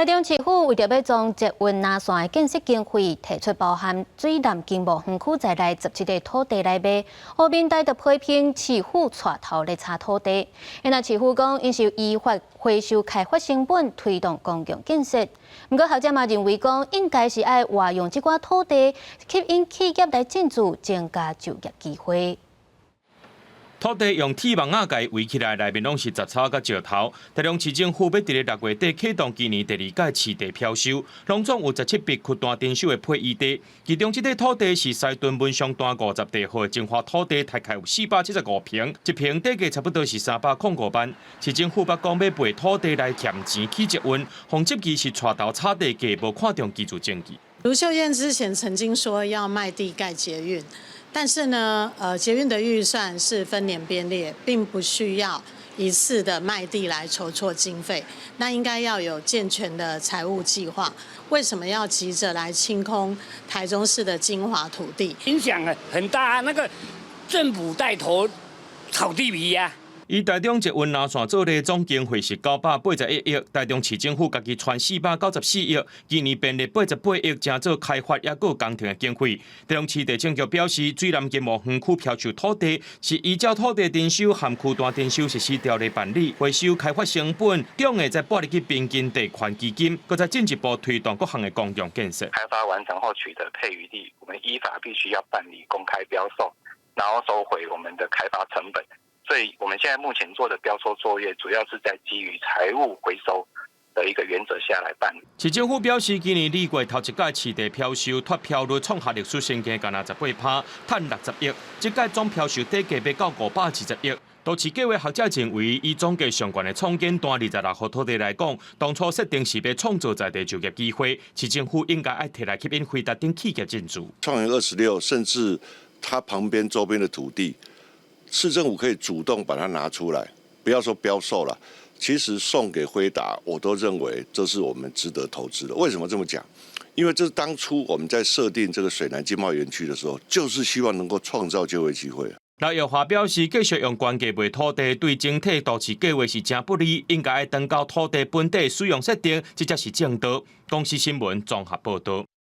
台中市府為著欲將捷運南線的建設經費，提出包含水南經貿園區在內17個土地來賣，予民代就批評市府帶頭咧炒土地。若市府講，𪜶是依法回收開發成本，推動公共建設。毋過學者嘛認為講，應該是愛活用這寡土地，吸引企業來進駐，增加就業機會。土地用鐵網仔共圍起來，內面攏是雜草佮石頭。台中市政府欲佇咧6月底啟動今年第二屆市地標售，攏總有17筆區段徵收的配餘地，其中這塊土地是西屯文昌段50地號的精華土地，大概有475坪，一坪底價差不多是305萬。市政府捌講欲賣土地來添錢起捷運，予人質疑是帶頭炒地價，無看重技術證據。盧秀燕之前曾經說要賣地蓋捷運。但是呢，捷運的預算是分年編列，並不需要一次的賣地來籌措經費。那應該要有健全的財務計劃。為什麼要急着來清空台中市的精華土地？影響很大，那個政府帶頭炒地皮呀。以台中捷運南線做例，總經費是981億，台中市政府家己揣494億，今年編列88億，成做開發抑閣工程的經費。台中市地政局表示，水南經貿園區標售土地是依照土地徵收和區段徵收實施條例辦理，回收開發成本，總額再撥入去平均地權基金，閣再進一步推動各項的公共建設。開發完成後取得配餘地，我們依法必須要辦理公開標售，然後收回我們的開發成本。所以我們現在目前做的標售作業，主要是在基於財務回收的一個原則下來辦理。市政府表示，今年2月頭一屆市地標售脫標率創下歷史新高，干焦18%，趁60億。這屆總標售底價欲到520億。都市計劃學者認為，以總價上懸的創建段26號土地來講，當初設定是欲創造在地就業機會，市政府應該愛提來吸引輝達等企業進駐。創園26，甚至它旁邊周邊的土地，市政府可以主動把它拿出來，不要說標售了，其實送給輝達，我都認為這是我們值得投資的。為什麼這麼講？因為這是當初我們在設定這個水南經貿園區的時候，就是希望能夠創造就業機會。劉耀華表示，繼續用高價賣土地，對整體都市計劃是誠不利，應該愛轉到土地本底使用設定，這才是正道。公視新聞綜合報導。